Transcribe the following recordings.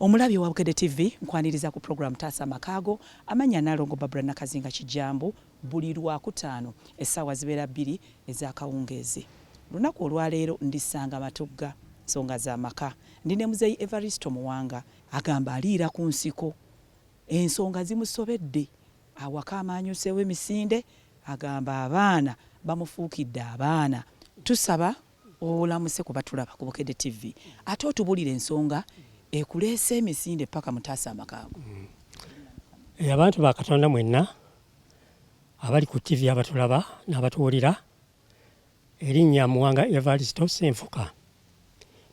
Omulabi wa Bukedde TV, nkwaniriza ku program Taasa Amakaago. Amannya Nalongo Barbara Nakazinga Kijambu. Buli Lwakutaano essaawa zibeera 2 ez'akawungeezi. Lunaku olwaleero ndisanga Matugga, nsonga za maka. Ndi ne Muzeeyi Evaristo Muwanga. Agamba aliira ku nsiko, ensonga zimusobedde. Awaka amaanyuseewo emisinde, agamba abaana bamufuukidde abaana. Tusaba olamuse ku batulaba ku Bukedde TV ate otubulire ensonga ekuleese emisinde paka mu Taasa Amakaago. Abantu ba Katonda mwenna abali ku TV abatulaba n'abatuwulira, erinnya Muwanga Evaristo Ssenfuka.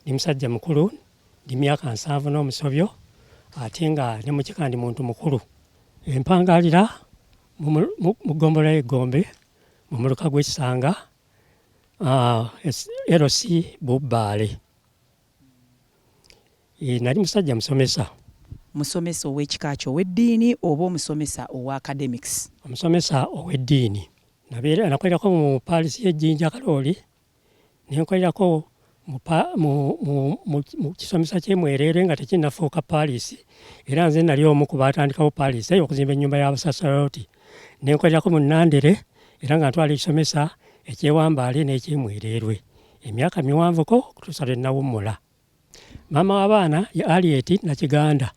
Ndi musajja mukulu, ndi myaka 70 n'omusobyo ate nga ne mu kika ndi muntu mukulu. Empangaalira mu ggombolola y'e Gombe mu muluka gw'e Kisanga LC Bubbaale. Nali musajja musomesa. Musomesa ow'ekika kyo ow'eddiini oba omusomesa owa academics? Omusomesa ow'eddiini. Nakolerako mu parish y'e Jinja Kalooli, ne nkolerako mu kisomesa ky'e Mwerere nga tekinnafuuka parish, era nze nali omu ku baatandikawo parish eyo okuzimba ennyumba y'Abasaserdooti. Ne nkolerako mu Nandere era nga ntwala ekisomesa eky'e Wambaale n'eky'e Mwererwe emyaka miwanvuko okutuusa lwe nawummula. Maama w'abaana ye Harriet Nakiganda,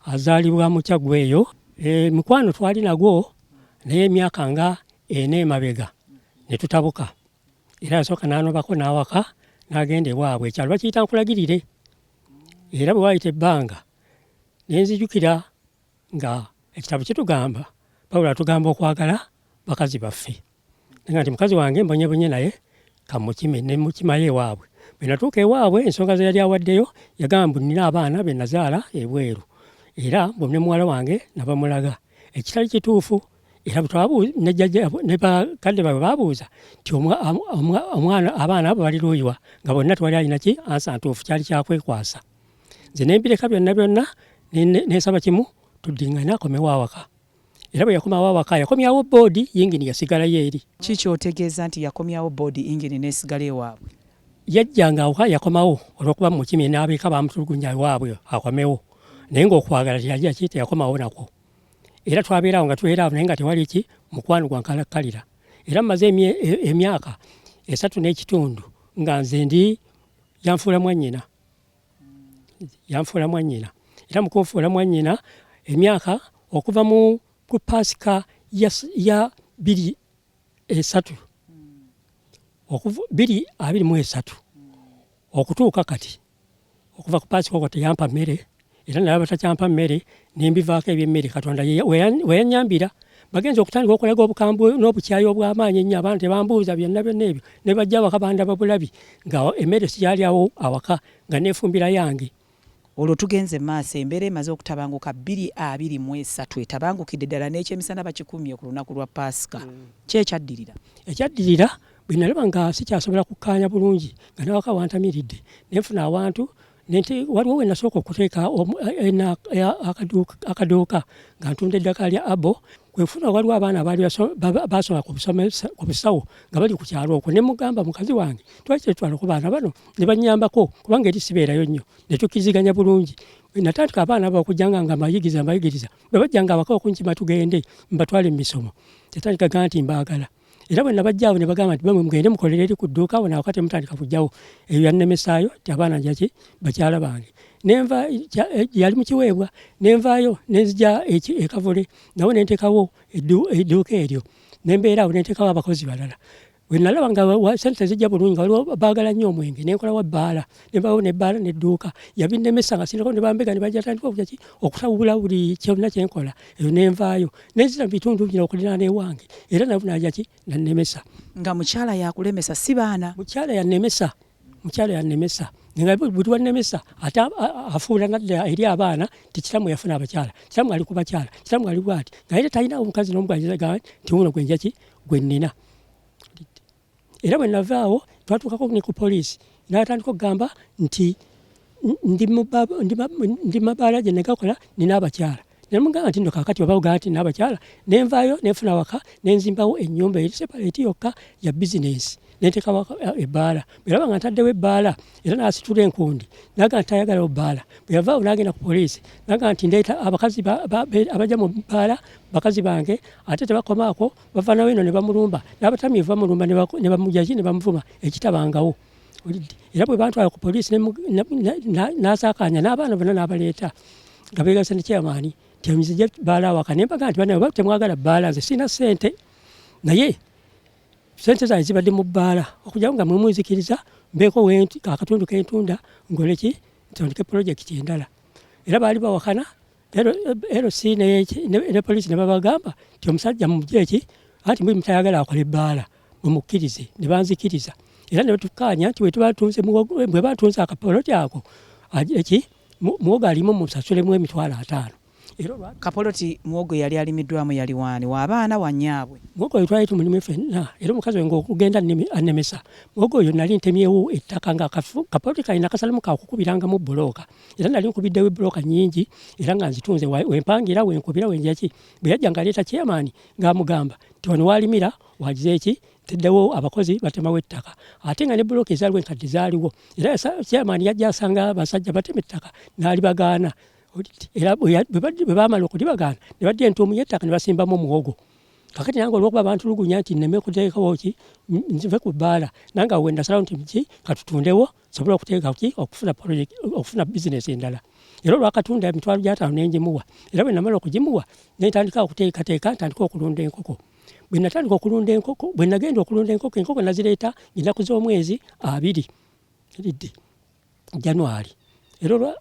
azaalibwa mu Kyaggwe eyo. Emikwano twali nagwo naye emyaka nga ena emabega ne tutabuka, era yasooka n'anobako n'awaka n'agenda ewaabwe, ekyalo bakiyita Nkulagirire. Era bwe waayita ebbanga ne nzijukira nga ekitabo kitugamba, Pawulo atugamba okwagala bakazi baffe. Nga nti mukazi wange mbonyebonye naye kamukime, ne mukimayo ewaabwe. Bwe natuuka ewaabwe ensonga ze yali awaddeyo yagamba mbu nnina abaana be nazaala ebweru era mbu ne muwala wange nabamulaga, ekitali kituufu. Era ne jjajja ne bakadde baabwe baabuuza nti omwana abaana abo bali luuyiwa, nga bonna tewali alina ki ansa ntuufu, kyali kyakwekwasa. Nze ne mbireka byonna byonna ne nsaba kimu tuddingane akomewo awaka. Era bwe yakomawo awaka yakomyawo boodi, yingini yasigalayo eri. Ki ky'otegeeza nti yakomyawo boodi yingini n'esigala ewaabwe? Yajjanga awaka yakomawo olw'okuba mukimye n'abeeka baamutulugunya ewaabwe akomewo, naye ng'okwagala teyajja ki teyakomawo nakwo. Era twabeera awo nga tubeera awo naye nga tewali ki mukwano gwa nkalakkalira. Era mmaze emyaka 3 n'ekitundu nga nze ndi yanfuula mwannyina. Yanfuula mwannyina. Era mu kunfuula mwannyina emyaka okuva mu ku Paasika ya 2 3 okuva 2023 okutuuka kati, okuva ku Paasika okwo teyampa mmere, era nalaba takyampa mmere ne mbivaako eby'emmere. Katonda we yannyambira bagenze okutandika okulaga obukambwe n'obukyayi obw'amaanyi ennyo. Abaana tebambuuza byonna byonna ebyo, ne bajja awaka bandaba bulabi nga emmere sikyali awo awaka, nga neefumbira yange. Olwo tugenze maaso, embeera emaze okutabanguka 2023, etabangukidde ddala n'ekyemisana bakikumye ku lunaku lwa Paasika. Ki ekyaddirira? Ekyaddirira, bwe nalaba nga sikyasobola kukkaanya bulungi, nga n'awaka wantamiiridde, ne nfuna awantu nti waliwo we nasooka okuteeka akaduuka nga ntunda eddagala lya abo. Kwe nfuna waliwo abaana abaali basoma ku busawo nga bali ku kyalo okwo, ne mugamba mukazi wange twaki tetutwala ku baana bano, ne bannyambako kubanga eri sibeerayo nnyo, ne tukkiriziganya bulungi. Natandika abaana abo okujjanga nga mbayigiriza mbayigiriza, bwe bajjanga awaka okunkima tugende mbatwale mu misomo, yatandika gamba nti mbaagala. Era bwe nabajja awo ne bagamba nti bamwe mugende mukolere eri ku dduuka awo nawaka temutandika kujjawo. Eyo yannemesaayo nti abaana njaki bakyala bange. Nenva yali mu kiweebwa, nenvaayo nenzija e Kavule nawo ne nteekawo edduuka eryo, ne mbeera awo ne nteekawo abakozi balala. Bwe nalaba nga ssente tezijja bulungi, nga waliwo baagala nnyo omwenge, ne nkolawo ebbaala, ne mpawo n'ebbaala n'edduuka. Yabinnemesa nga siriko ne bambega ne bajja tandika okukola ki okutawula buli kyonna kye nkola. Eyo ne nvaayo ne nzira mu bitundu bino okuliraana ewange, era nabo najja ki nannemesa. Nga mukyala yakulemesa si baana? Mukyala yannemesa, mukyala yannemesa. Nga buli lw'annemesa ate afuula nadda eri abaana nti kitammwe yafuna abakyala, kitammwe ali ku bakyala, kitammwe ali bw'ati. Nga ye talinawo mukazi n'omu gw'ayinza nti wuuno gwe nja ki gwe nnina. Era bwe navaawo twatuukako ne ku poliisi, n'atandika okugamba nti ndi mabaala gye nagakola nina abakyala. Nemugamba nti no kakati oba ogamba nti n'abakyala, nenvaayo nenfuna waka nenzimbawo ennyumba eri separate yokka ya bizinensi, nenteekawo ebbaala. Bwe yalaba nga ntaddewo ebbaala era n'asitula enkundi n'agamba nti tayagalawo bbaala. Bwe yavaawo n'agenda ku poliisi n'agamba nti ndeeta abakazi abajja mu bbaala bakazi bange, ate tebakomaako bava nawo eno ne bamulumba n'abatamiivu bamulumba ne bamujaki ne bamuvuma ekitabangawo. Era bwe bantwala ku poliisi n'asaakaanya n'abaana bonna n'abaleeta nga beegasa ne chairman nti nzije bbaala awaka. Ne mbagamba nti banange oba temwagala bbaala, nze sirina ssente, naye ssente zange zibadde mu bbaala, okugyawo nga mwe munzikiriza mbeeko akatundu k'entunda ngole ki ntandike pulojekiti endala. Era baali bawakana LC ne poliisi ne babagamba nti omusajja mumugye ki anti mwe mutayagala akole ebbaala mumukkirize, ne banzikiriza. Era ne batukkaanya nti bwe bantunze akapoloti ako eki muwogo alimu musasulemu 50,000. Era kapoloti muwogo yali alimiddwamu yali waani w'abaana wa nnyaabwe? Muwogo oyo twali tumulimu ffenna, era omukazi oyo ng'okugenda annemesa. Muwogo oyo nali ntemyewo ettaka nga kapoloti kalina kasalamu kakukubirangamu bbulooka, era nali nkubiddewo bbulooka nnyingi era nga nzitunze wempangira wenkubira wenjaki. Bwe yajja ng'aleeta chairman ng'amugamba nti wano waalimira wagize ki nteddewo abakozi batemawo ettaka, ate nga ne bbulooka ezaaliwo enkadde zaaliwo. Era chairman yajja asanga abasajja batema ettaka n'alibagaana. Era bwe baamala okulibagaana ne badda entuumu y'ettaka ne basimbamu muwogo. Kakati nange olw'okuba bantulugunya nti nneme kuteekawo ki nve ku bbaala, nange awo we nasalawo nti ki katutundewo nsobole okuteeka ki okufuna project, okufuna bizinesi endala. Era olwakatunda 50,000 ne ngimuwa. Era bwe namala okugimuwa ne ntandika okuteekateeka ntandika okulunda enkoko. Bwe natandika okulunda enkoko, bwe nagenda okulunda enkoko, enkoko nazireeta ennaku z'omwezi 2 January. Era olwa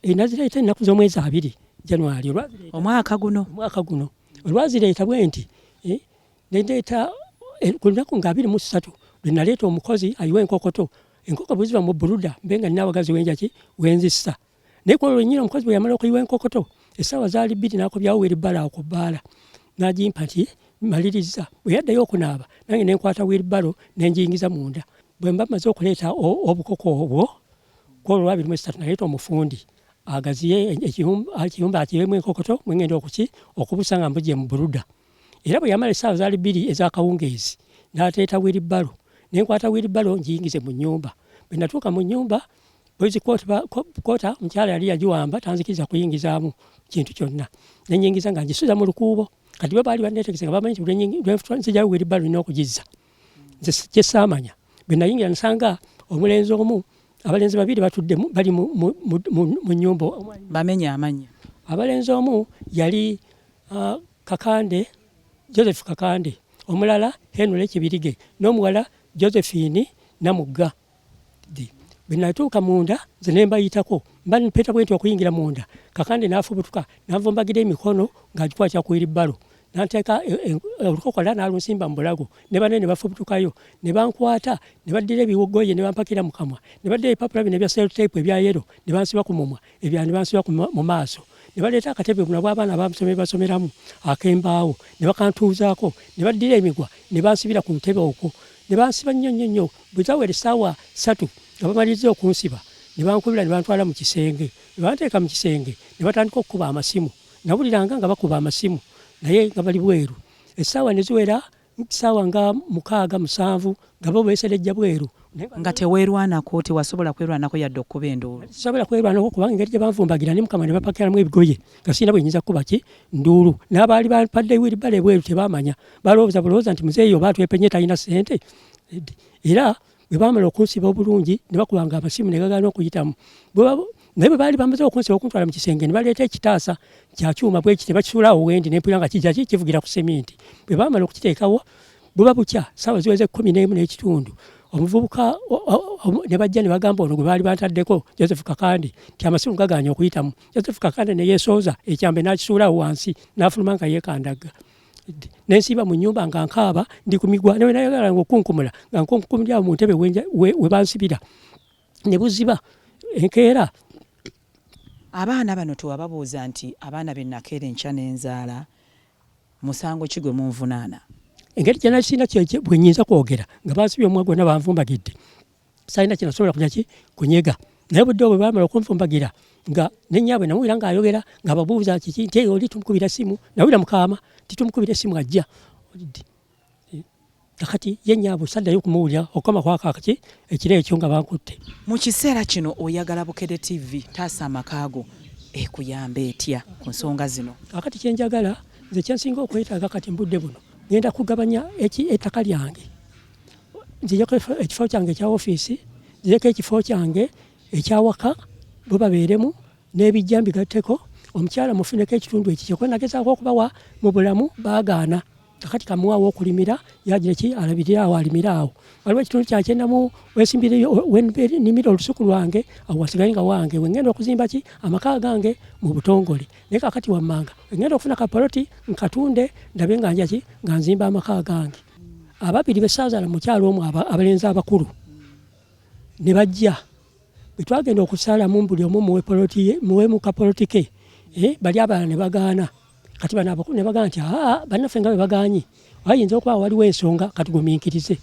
nazireeta ennaku z'omwezi 2 January omwaka guno. Omwaka guno olwazireeta bwe nti ne ndeeta ku lunaku nga 23 lwe naleeta omukozi ayiwa enkokoto. Enkoko bwe ziva mu buluda mbe nga nina awagazi wenjaki wenzissa. Naye ku olwo lwennyini omukozi bwe yamala okuyiwa enkokoto essaawa zaali 2 n'akobyawo wheelbarrow awo ku bbaala n'agimpa nti malirizza. Bwe yaddayo okunaaba nange ne nkwata wheelbarrow ne ngiyingiza munda. Bwe mba mmaze okuleeta obukoko obwo ku olwo lwa 23 naleeta omufundi agaziye ekiyumba akiwemu enkokoto mwe ngenda okubusa nga mbugye mu buluda. Era bwe yamala essaawa zaali 2 ez'akawungeezi n'ateeta wheelbarrow ne nkwata wheelbarrow ngiyingize mu nnyumba. Bwe natuuka mu nnyumba boys quarter omukyala yali yagiwamba tanzikiriza kuyingizaamu kintu kyonna, ne nnyingiza nga ngisuza mu lukuubo. Kati bo baali banneetegese nga bamanyi nti lwe nziggyayo wheelbarrow nina okugizza. Nze kye saamanya, bwe nayingira nsanga omulenzi omu, abalenzi babiri batudde bali mu nnyumba. Bamenye amannya. Abalenzi omu yali Kakande, Joseph Kakande, omulala Henry Kibirige n'omuwala Josephine Namugga. Bwe natuuka munda nze ne mbayitako, mba mpeta bwe nti okuyingira munda, Kakande n'afubutuka n'anvumbagira emikono ng'agikwatira ku wheelbarrow, n'anteeka olukokola n'alunsimba mu bulago, ne banne ne bafubutukayo ne bankwata ne baddira ebigoye ne bampakira mu kamwa, ne baddira ebipapula bino ebya sellotape ebya yellow ne bansiba ku mumwa, ebya ne bansiba mu maaso, ne baleeta akatebe buno bw'abaana abamusomero basomeramu ak'embaawo ne bakantuuzaako, ne baddira emigwa ne bansibira ku ntebe okwo, ne bansiba nnyo nnyo nnyo. Bwe zawera essaawa 3 nga bamalirizza okunsiba ne bankubira ne bantwala mu kisenge. Bwe banteeka mu kisenge ne batandika okukuba amasimu. Nawuliranga nga bakuba amasimu naye nga bali bweru. Essaawa ne ziwera ssaawa nga 6 7 nga bo beeserejja bweru. Nga teweerwanako, tewasobola kwerwanako yadde okukuba enduulu? Sisobola kwerwanako kubanga engeri gye banvumbagira ne mukama ne bapakiramu ebigoye nga sirina bwe nnyinza kukuba ki nduulu. N'abaali bampadde wheelbarrow ebweru tebaamanya, balowooza bulowooza nti muzeeyi oba atwepenye talina ssente. Era bwe baamala okunsiba obulungi ne bakubanga amasimu ne gagaana okuyitamu. Naye bwe baali bamaze okunsiba okuntwala mu kisenge ne baleeta ekitaasa kya kyuma bwe kiti ne bakisuula awo wendi ne mpulira nga kijja ki kivugira ku seminti. Bwe baamala okukiteekawo buba bukya ssaawa ziweze 11 n'ekitundu omuvubuka ne bajja ne bagamba ono gwe baali bantaddeko Joseph Kakande nti amasimu gagaanye okuyitamu. Joseph Kakande ne yeesooza ekyambe n'akisuula awo wansi n'afuluma nga yeekandagga. Ne nsiiba mu nnyumba nga nkaaba ndi ku migwa, ne bwe nayagalanga okunkumula nga nkunkumulira awo mu ntebe we bansibira ne buziba enkeera. Abaana bano tewababuuza nti abaana be nakeera enkya ne nzaala musango ki gwe munvunaana? Engeri gye nali sirina bwe nnyinza kwogera nga bansibye omumwa gwonna banvumbagidde, sirina kye nasobola kunya ki kunyega. Naye budde obwo bamala okunfumbagira nga ne nnyaabwe namuwulira ng'ayogera ng'ababuuza kiki nti oli tumukubira ssimu, nawulira mukaama nti tumukubira essimu ajja. Kakati ye nnyaabwe saddayo kumuwulira okukoma kwako akaki ekiro ekyo nga bankutte. Mu kiseera kino oyagala Bukedde TV Taasa Amaka Go ekuyambe etya ku nsonga zino? Kaakati kye njagala nze kye nsinga okwetaaga kati mu budde buno ngenda kugabanya ettaka lyange nzijeko ekifo kyange ekya ofiisi, nzijeko ekifo kyange ekyawaka bo babeeremu n'ebijja mbigatteko, omukyala mufuneko ekitundu ekikye kuba nagezaako okubawa mu bulamu baagaana. Kakati kamuwe aw'okulimira yagira ki alabirire awo alimire awo. Waliwo ekitundu kyange kyenamu wesimbire wenimira olusuku lwange awo wasigale nga wange wengenda okuzimba ki amaka gange mu butongole. Naye kakati wammanga wengenda okufuna ka poloti nkatunde ndabe nga nja ki nga nzimba amaka gange. Ababiri be saazaala mu mukyala omu abalenzi abakulu ne bajja bwe twagenda okusalamu buli omu muwe poloti ye muwe mu kapoloti ke eh, bali abalala ne bagaana. Kati bano abakulu ne bagamba nti aa bannaffe nga bwe bagaanyi wayinza okuba waliwo ensonga katugumiikirize.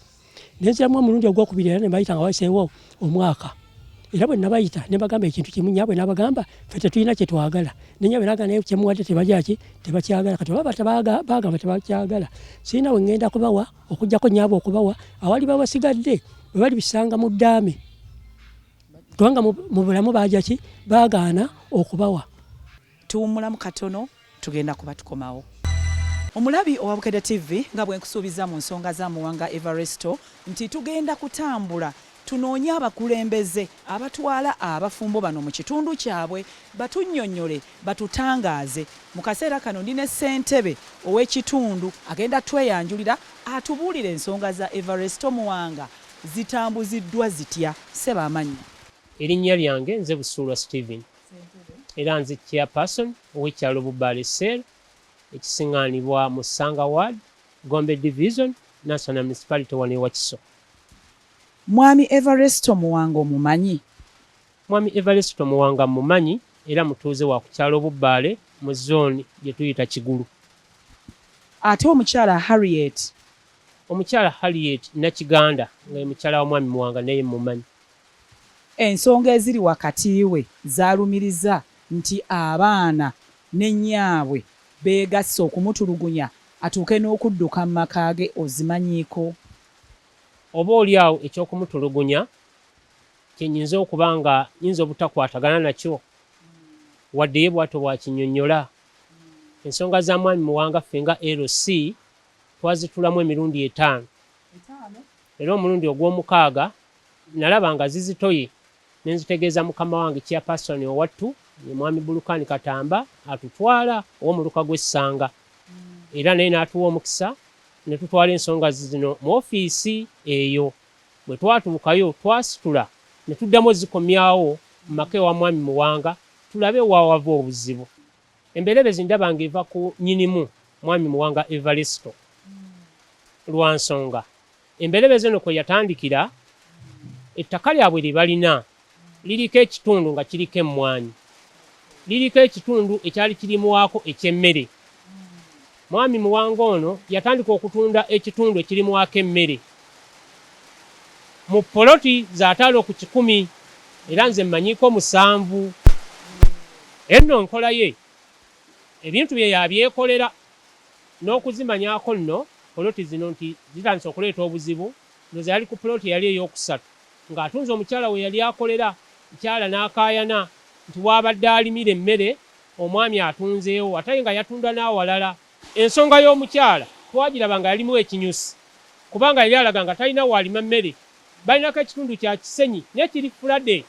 Ne nziramu omulundi ogwokubiri era ne mbayita nga wayiseewo omwaka. Era bwe nabayita ne mbagamba ekintu kimu nnyabwe n'abagamba ffe tetulina kye twagala. Ne nnyabwe n'agamba naye kye muwadde tebagira ki tebakyagala. Kati oba bagamba tebakyagala sirina we ŋŋenda kubawa okuggyako nnyabwe okubawa awaliba wasigadde bwe balibisanga mu ddaame kubanga mu bulamu baaja ki baagaana okubawa. Tuwummulamu katono tugenda kuba tukomawo. Omulabi owa Bukedde TV nga bwe nkusuubizza mu nsonga za Muwanga Evaresto nti tugenda kutambula tunoonye abakulembeze abatwala abafumbo bano mu kitundu kyabwe batunnyonnyole batutangaaze. Mu kaseera kano ndi ne ssentebe ow'ekitundu agenda tweyanjulira atubuulire ensonga za Evaresto Muwanga zitambuziddwa zitya. Ssebo amannya? Erinnya lyange nze Busuulwa Steven era nze chairperson ow'ekyalo Bubaale Cell ekising'aanibwa mu Ssanga Ward, Gombe Division, Nansana Municipality wano e Wakiso. Mwami Evaresto Muwanga omumanyi? Mwami Evaresto Muwanga mmumanyi era mutuuze wa ku kyalo Bubbaale mu zooni gye tuyita Kigulu. Ate omukyala Harriet? Omukyala Harriet Nakiganda nga ye mukyala wa Mwami Muwanga naye mmumanyi. Ensonga eziri wakati we z'alumiriza nti abaana ne nnyaabwe beegasse okumutulugunya atuuke n'okudduka mu maka ge ozimanyiiko? Oba oli awo eky'okumutulugunya kye nnyinza okuba nga nnyinza obutakwatagana nakyo wadde ye bw'atyo bw'akinnyonnyola. Ensonga za Mwami Muwanga ffe nga LC twazituulamu emirundi etaano era omulundi ogw'omukaaga Nalaba nga zizitoye ne nzitegeeza mukama wange Chairperson owattu ye Mwami Bulukani Katamba atutwala ow'omuluka gw'e Ssanga era naye n'atuwa omukisa ne tutwala ensonga zino mu ofiisi eyo. Bwe twatuukayo twasitula ne tuddamu ozikomyawo mu maka ewa Mwami Muwanga tulabe wa awava obuzibu. Emberebezi ndaba ng'eva ku nnyinimu Mwami Muwanga Evaristo lwa nsonga Emberebezi eno kwe yatandikira, ettaka lyabwe lye balina liriko ekitundu nga kiriko emmwanyi, liriko ekitundu ekyali kirimwako eky'emmere. Mwami Muwanga ono yatandika okutunda ekitundu ekirimwako emmere mu poloti za 50 era nze mmanyiiko musanvu. Enno nkola ye, ebintu bye y'abyekolera. N'okuzimanyako nno poloti zino nti zitandise okuleeta obuzibu, ndowooza yali ku poloti eyali eyookusatu ng'atunze omukyala we yali akolera, mukyala n'akaayana nti w'abadde alimira emmere omwami atunzeewo ate nga yatunda n'awalala. Ensonga y'omukyala twagiraba nga yalimu ekinyusi kubanga yali alaga nga talina w'alima mmere, balinako ekitundu kya Kisenyi naye kiri fulade.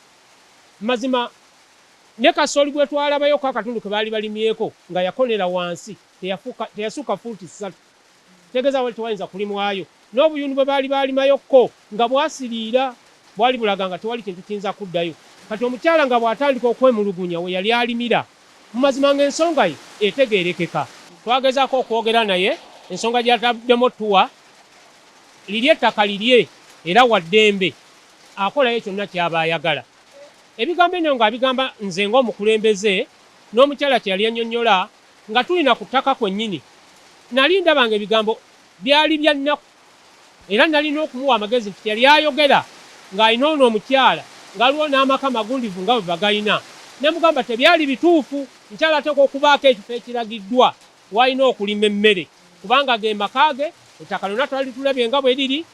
Mazima ne kasooli gwe twalabayoko akatundu ke baali balimyeko nga yakonera wansi. Teyasukka fuuti ssatu, kitegeeza wali tewayinza kulimwayo. N'obuyuuni bwe baali baalimayo kko nga bwasiriira, bwali bulaga nga tewali kintu kiyinza kuddayo. Kati omukyala nga bw'atandika okwemulugunya we yali alimira, mu mazima ng'ensonga ye etegeerekeka. Twagezaako okwogera naye, ensonga gye yataddemu otuwa, liri ettaka lirye era wa ddembe akolayo kyonna ky'aba ayagala. Ebigambo ebyo ng'abigamba nze ng'omukulembeze n'omukyala kye yali annyonnyola Nga tuli na ku ttaka kwennyini, nnali ndaba ng'ebigambo byali bya nnaku era nnalina okumuwa amagezi nti yali ayogera ng'alina ono omukyala Nga waliwo n'amaka magundivu nga bwe bagalina. Ne mugamba tebyali bituufu, mukyala ateekwa okubaako ekifo ekiragiddwa w'alina okulima emmere kubanga ge maka ge, ettaka lyonna twali tulabye nga bwe liri,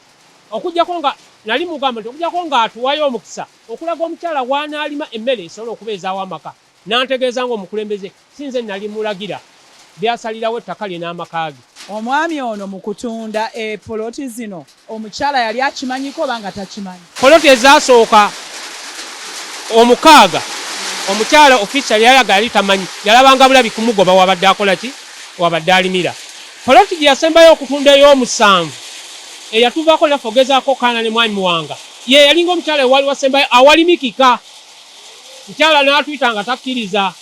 okuggyako nga nali mugamba nti okuggyako ng'atuwayo omukisa okulaga omukyala w'anaalima emmere esobola okubeezaawo amaka. N'antegeeza ng'omukulembeze si nze nali mulagira by'asalirawo ettaka lye n'amaka ge. Omwami ono mu kutunda e poloti zino omukyala yali akimanyiko oba nga takimanyi? Poloti ezasooka omukaaga omukyala officially yalaga yali tamanyi, yalabanga bulabi kumugoba wabadde akola ki, wabadde alimira. Poloti gye yasembayo okutunda ey'omusanvu eyatuvaako naffe ogezaako okukaana ne Mwami Muwanga ye yalinga omukyala ewali wasembayo awalimikika. Mukyala n'atuyita nga takkiriza.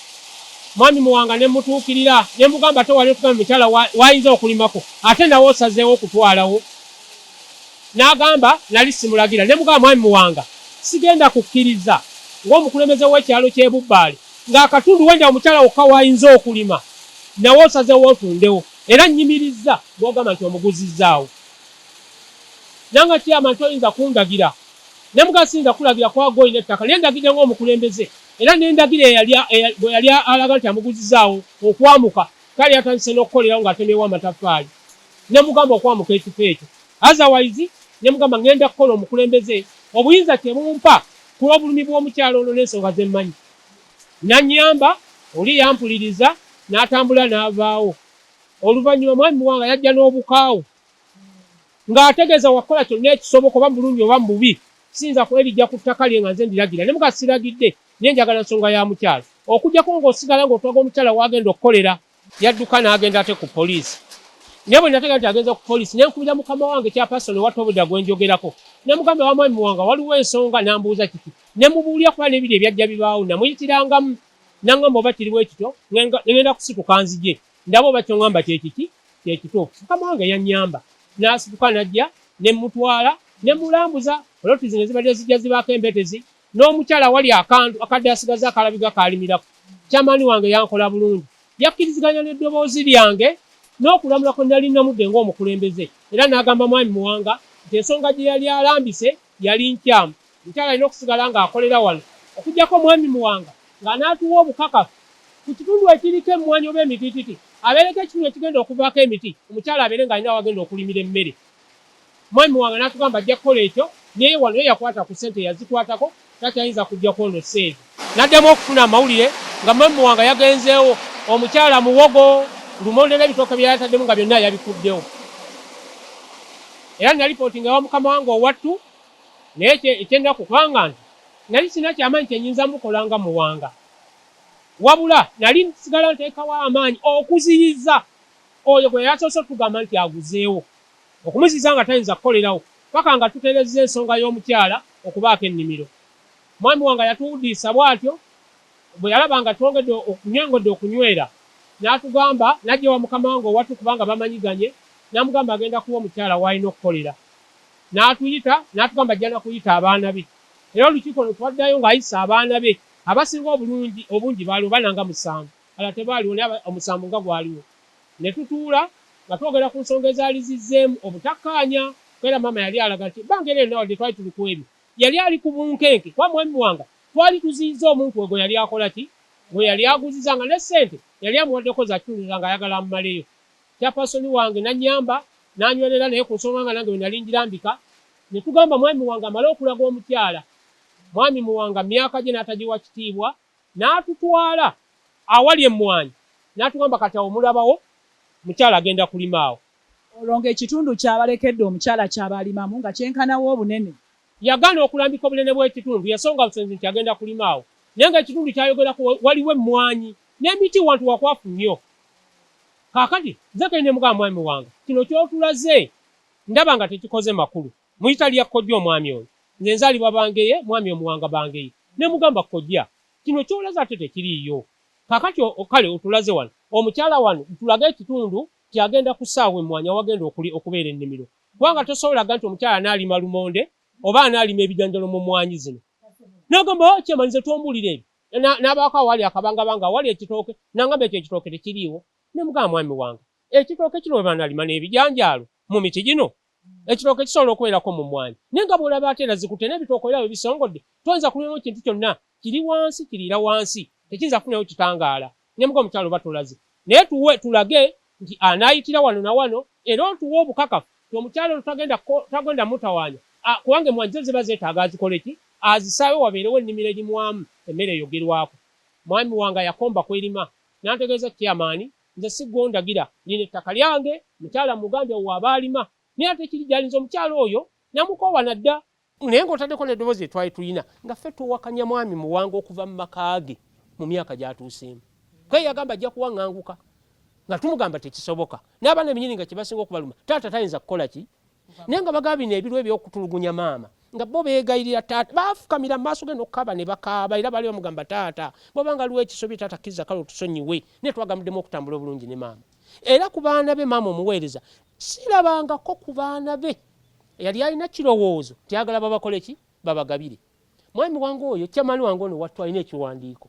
Mwami Muwanga ne mmutuukirira ne mmugamba ate wali otugambye mukyala w'ayinza okulimako ate nawe osazeewo okutwalawo. N'agamba nali simulagira. Ne mmugamba Mwami Muwanga sigenda kukkiriza ng'omukulembeze w'ekyalo ky'e Bubbaale ng'akatundu wenda omukyala wokka w'ayinza okulima nawe osazeewo otundewo era nnyimirizza bw'ogamba nti omuguzizzaawo. Nanga Chairman toyinza kundagira. Ne mugamba siyinza kukulagira kuba gwe olina ettaka naye ndagidde ng'omukulembeze era ne ndagira eyali gwe yali alaga nti amuguzizaawo okwamuka kale yatandise n'okukolerawo ng'atemyewo amataffaali ne mugamba okwamuka ekifo ekyo otherwise ne mugamba ngenda kukola omukulembeze obuyinza kye bumpa ku lw'obulumi bw'omukyala ono n'ensonga ze mmanyi. N'annyamba oli yampuliriza n'atambula n'avaawo. Oluvannyuma Mwami Muwanga yajja n'obukaawu Ng'ategeeza wakukola kyonna ekisoboka oba mu bulungi oba mu bubi, siyinza kwerijja ku ttaka lye nga nze ndiragira ne muga siragidde naye njagala nsonga ya mukyala. Okuggyako ng'osigala ng'otulaga omukyala w'agenda okukolera. Yadduka n'agenda ate ku poliisi naye bwe nategeera nti agenze ku poliisi ne nkubira mukama wange Chairperson owa Tobwedda gwe njogerako ne mugamba ewa Mwami Muwanga waliwo ensonga n'ambuuza kiki ne mubuulira kuba n'ebiri ebyajja bibaawo namuyitirangamu n'angamba oba kiri bwe kityo ngenda kusituka nzije ndabe oba ky'ongamba kye kiki kye kituufu. Mukama wange yannyamba n'asituka n'ajja ne mmutwala ne mmulambuza poloti zino ezibadde zijja zibaako embetezi n'omukyala awali akantu akadde asigaza akalabiga k'alimirako. Chairman wange yankola bulungi. Yakkiriziganya n'eddoboozi lyange n'okulamula kwe nali nnamudde ng'omukulembeze era n'agamba Mwami Muwanga nti ensonga gye yali alambise yali nkyamu. Omukyala alina okusigala ng'akolera wano okuggyako Mwami Muwanga ng'anaatuwa obukakafu ku kitundu ekiriko emmwanyi oba emitiititi abeereko ekitundu ekigenda okuvaako emiti omukyala abeere ng'alina w'agenda okulimira emmere. Mwami Muwanga n'atugamba ajja kukola ekyo naye wano ye yakwata ku ssente yazikwatako takyayinza kujja kwono seezi. Naddamu okufuna amawulire nga Mwami Muwanga yagenzeewo omukyala muwogo, lumonde n'ebitooke bye yataddemu nga byonna yabikuddewo era nalipootinga ewa mukama wange owattu naye ekyennaku kubanga nti nali sirina kyamaanyi kye nnyinza mukola nga Muwanga. Wabula nali nsigala nteekawo amaanyi okuziyiza oyo gwe yali asoose okutugamba nti aguzeewo, okumuziyiza nga tayinza kukolerawo paka nga tutereezza ensonga y'omukyala okubaako ennimiro. Mwami wange yatuwudiisa bw'atyo bwe yalaba nga twongedde nnyongedde okunywera n'atugamba n'ajja ewa mukama wange owattu kubanga bamanyiganye n'amugamba agenda kuwa omukyala w'alina okukolera n'atuyita n'atugamba ajja na kuyita abaana be era olukiiko lwe twaddayo ng'ayise abaana be Abasinga obulungi obungi baaliwo bana nga musanvu, abalala tebaaliwo naye omusanvu nga gwaliwo. Ne tutuula nga twogera ku nsonga ezaali zizzeemu obutakkaanya kuba era maama yali alaga nti ebbanga eryo lyonna wadde twali tuli ku ebyo yali ali ku bunkenke kuba Mwami Muwanga twali tuziyizza omuntu we gwe yali akola ki? Gwe yali aguziza nga ne ssente yali amuwaddeko za kitundu ng'ayagala amumaleyo. Chairperson wange n'annyamba n'anywerera naye ku nsonga nga nange bwe nali ngirambika ne tugamba Mwami Muwanga amale okulaga omukyala Mwami Muwanga myaka gye n'atagiwa kitiibwa n'atutwala awali emmwanyi n'atugamba kati awo mulabawo mukyala agenda kulima awo. Olwo ng'ekitundu ky'abalekedde omukyala ky'aba alimamu nga kyenkana wa obunene? Yagaana okulambika obunene bw'ekitundu, yasonga busonzi nti agenda kulima awo naye ng'ekitundu ky'ayogerako waliwo emmwanyi n'emiti wantu wakwafu nnyo. Kaakati nze kennyini ne mugamba Mwami Muwanga kino ky'otulaze ndaba nga tekikoze makulu. Muyita lya kojja omwami oyo. Nze nzaalibwa Bangeye, mwami Omuwanga Bangeye. Ne mugamba, Kojja, kino ky'olaze ate tekiriiyo. Kaakati, o, kale otulaze wano. Omukyala wano, tulage ekitundu nti agenda kusaawa emmwanyi awagenda okuli, okubeera ennimiro. Kubanga tosobola laga nti omukyala anaalima lumonde oba anaalima ebijanjalo mu mmwanyi zino. N'agamba, Oh, Chairman, nze tombuulira ebyo. Na, n'abaako awali akabangabanga, awali ekitooke, n'angamba ekyo ekitooke tekiriiwo. Ne mugamba, Mwami Muwanga, ekitooke kino bwe banaalima n'ebijanjaalo mu miti gino? Ekitooke kisobola okubeerako mu mmwanyi, naye nga bw'olaba ate era zikutte n'ebitooke era bwe bisongodde, toyinza kulyamu kintu kyonna. Kiri wansi, kiriira wansi, tekiyinza kufunirawo kitangaala. Ne muga omukyala oba tolaze. Naye tuwe, tulage nti anaayitira wano na wano, era otuwe obukakafu nti omukyala ono tagenda, tagenda mutawaanya, kubanga emmwanyi zo ziba zeetaaga azikole ki? Azisaawe wabeerewo ennimiro erimwamu emmere eyogerwako. Mwami wange yakomba kwerima n'antegeeza, Chairman, nze si ggwe ondagira, lino ettaka lyange, mukyala mmugambye awo w'aba alima. Naye ate kiri gy'ali nze omukyala oyo namukoowa na dda. Naye ng'otaddeko n'eddoboozi lye twali tulina nga ffe tuwakanya Mwami Muwanga okuva mu maka ge mu myaka gy'atuuseemu. Kuba ye yagamba ajja kuwaŋŋanguka nga tumugamba tekisoboka. N'abaana bennyini nga kye basinga okubaluma taata tayinza kukola ki? Naye nga bagamba bino ebirwa eby'okutulugunya maama nga bo beegayirira taata, baafukamira mu maaso ge n'okukaaba ne bakaaba era baali bamugamba taata bw'oba nga waliwo ekisobye taata kkiriza kale otusonyiwe naye twagala muddemu okutambula obulungi ne maama. Era ku baana be maama omuweereza sirabangako ku baana be eyali alina kirowoozo nti ayagala babakole ki babagabire. Mwami wange oyo chairman wange ono wattu alina ekiwandiiko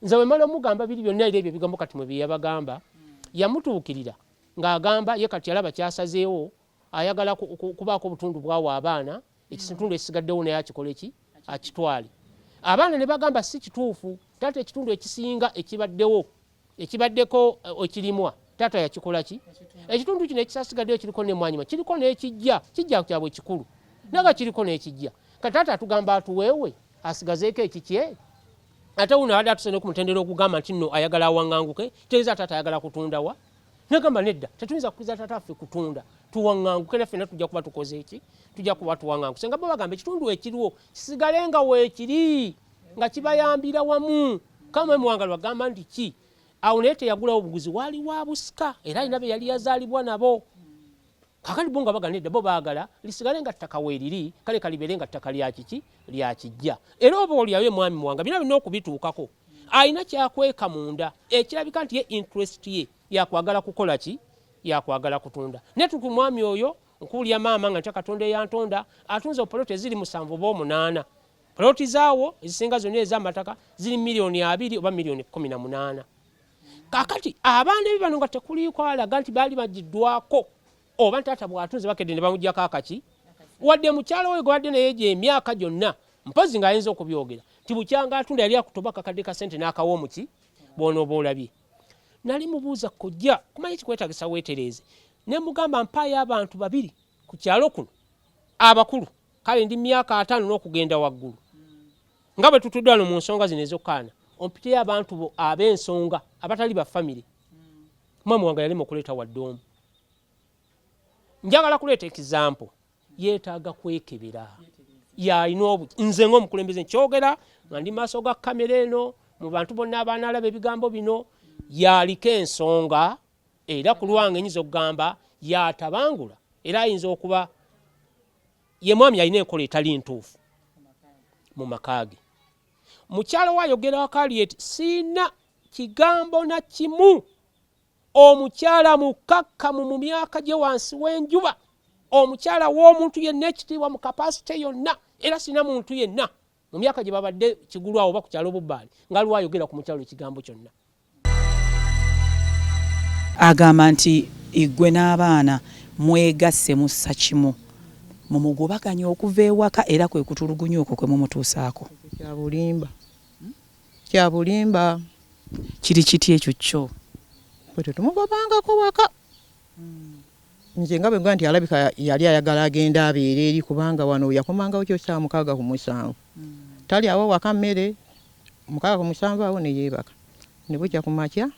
nze bwe mmala omugamba biri byonna era ebyo ebigambo kati mwe bye yabagamba yamutuukirira ng'agamba ye kati alaba ky'asazeewo ayagala kubaako obutundu bw'awa abaana, ekitundu ekisigaddewo naye akikole ki? Akitwale. Abaana ne bagamba si kituufu, taata ekitundu ekisinga ekibaddewo ekibaddeko ekirimwa taata yakikola ki? Ekitundu kino ekisasigaddeyo kiriko n'emmwanyi kiriko n'ekijja, kijja kyabwe kikulu naga kiriko n'ekijja. Kati taata atugamba atuweewe asigazeeko ekikye ate wuno abadde atuse ne ku mutendera ogugamba nti nno ayagala awaŋŋanguke, kitegeeza taata ayagala kutunda wa? Nagamba nedda, tetuyinza kukkiriza taata waffe kutunda, tuwaŋŋanguke era ffenna tujja kuba tukoze ki? Tujja kuba tuwaŋŋanguse. Nga bo bagamba ekitundu ekiriwo kisigale nga weekiri nga kibayambira wamu. Kamwe Muwanga lwagamba nti ki awo naye teyagulawo buguzi, waali wa busika era alina be yali yazaalibwa nabo. Kaakati bo nga bagamba nedda, bo baagala lisigale nga ttaka weeriri, kale kalibeere nga ttaka lya kiki? Lya kiggya. Era oba olyawo ye Mwami Muwanga bino byonna okubituukako alina ky'akweka munda ekirabika nti ye interest ye ya kwagala kukola ki? Ya kwagala kutunda. Naye tuli ku mwami oyo, nkuwulira maama nga ntya Katonda eyantonda, atunze poloti eziri musanvu oba omunaana. Poloti zaawo ezisinga zonna ez'amataka ziri miliyoni abiri oba miliyoni 18. Kaakati abaana be bano nga tekuliiko alaga nti baali bagiddwako oba taata bw'atunze bakedde ne bamuggyako akaki wadde mukyala we gwabadde naye gye emyaka gyonna mpozzi ng'ayinza okubyogera nti bukyanga atunda yali akutoba akakadde ka ssente n'akawa omuki bw'onooba olabye. Nali mubuuza kojja kumanyi kikwetagisa weetereeze ne mugamba mpaayo abantu babiri ku kyalo kuno abakulu kale ndi myaka 50 n'okugenda waggulu nga bwe tutudde wano mu nsonga zino ez'okukaana ompiteyo abantu bo ab'ensonga abatali ba famire. Mwami wange yalema okuleeta wadde omu. Njagala kuleeta example, yeetaaga kwekebera yalina obu nze ng'omukulembeze nkyogera nga ndi maaso ga kamera eno mu bantu bonna abanaalaba ebigambo bino, yaliko ensonga era ku lwange nyinza okugamba yatabangula era ayinza okuba ye mwami alina enkola etali ntuufu mu maka ge. Mukyala we ayogera Harriet, siina kigambo na kimu. Omukyala mukkakkamu mu myaka gye wansi w'enjuba, omukyala w'omuntu yenna ekitiibwa mu kapasite yonna, era sirina muntu yenna mu myaka gye babadde Kigulu awo oba ku kyalo Bubbaale nga aliwo ayogera ku mukyala ekigambo kyonna. Agamba nti ggwe n'abaana mwegasse mussa kimu mumugobaganye okuva ewaka era kwe kutulugunya okwo kwe mumutuusaako. Ekyo kya bulimba. Kya bulimba. Kiri kitya ekyo kyo? Ffe tetumugobangako waka. Nze nga bwe ngamba nti alabika yali ayagala agende abeere eri kubanga wano yakomangawo kyo ssaawa 6:45. Talyawo waka mmere, 6:45 awo ne yeebaka. Ne bukya ku makya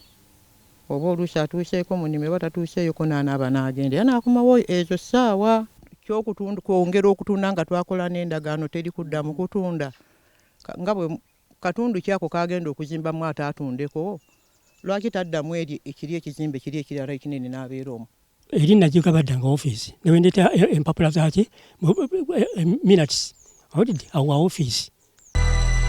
oba oluusi atuuseeko mu nnimiro oba tatuuseeyoko n'anaaba n'agenda era n'akomawo ezo ssaawa. Ky'okwongera okutunda nga twakola n'endagaano teri kuddamu kutunda nga bwe katundu ki ako k'agenda okuzimbamu ate atundeko? Lwaki taddamu eri kiri ekizimbe kiri ekirala ekinene n'abeera omwo? Eri nagigaba dda nga ofiisi ne bwe ndeeta empapula zaaki minutes owulidde awo wa ofiisi.